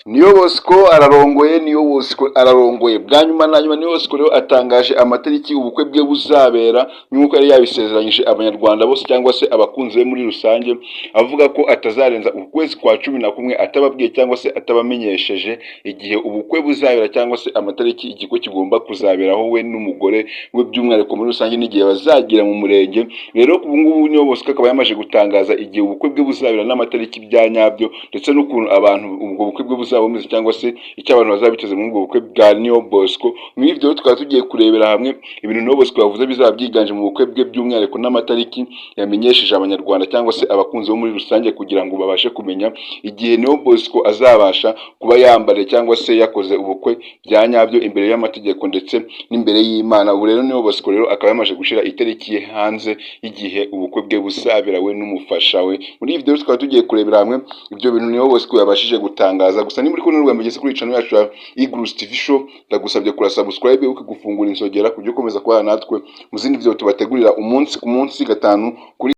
Niyo Bosco ararongoye, Niyo Bosco ararongoye. Bwa nyuma na nyuma, Niyo Bosco rero atangaje amatariki ubukwe bwe buzabera, nk'uko yari yabisezeranyije Abanyarwanda bose cyangwa se abakunzi be muri rusange, avuga ko atazarenza ukwezi kwa 11 atababwiye cyangwa se atabamenyesheje igihe ubukwe buzabera cyangwa se amatariki igikorwa kigomba kuzaberaho we n'umugore we, by'umwihariko muri rusange n'igihe bazagira mu murenge. Rero ubu ngubu Niyo Bosco akaba yamaze gutangaza igihe ubukwe bwe buzabera n'amatariki bya nyabyo, ndetse n'ukuntu abantu ubwo bukwe bwe buzaba bumeze cyangwa se icyo abantu bazaba biteze muri ubwo bukwe bwa Niyo Bosco. Muri ibyo tukaba tugiye kurebera hamwe ibintu Niyo Bosco yavuze bizaba byiganje mu bukwe bwe, by'umwihariko n'amatariki yamenyesheje Abanyarwanda cyangwa se abakunzi bo muri rusange, kugira ngo babashe kumenya igihe Niyo Bosco azabasha kuba yambariye cyangwa se yakoze ubukwe bya nyabyo imbere y'amategeko ndetse n'imbere y'Imana. Ubu rero Niyo Bosco rero akaba yamaze gushyira itariki ye hanze y'igihe ubukwe bwe buzabera we n'umufasha we. Muri iyi video tukaba tugiye kurebera hamwe ibyo bintu Niyo Bosco yabashije gutangaza. Gusa niba uri kubona rwanda mugeze kuri channel yacu ya Igrusi TV Show, ndagusabye kura subscribe, ukigufungura inzogera, kujya ukomeza kubana natwe mu zindi video tubategurira umunsi ku munsi, gatanu kuri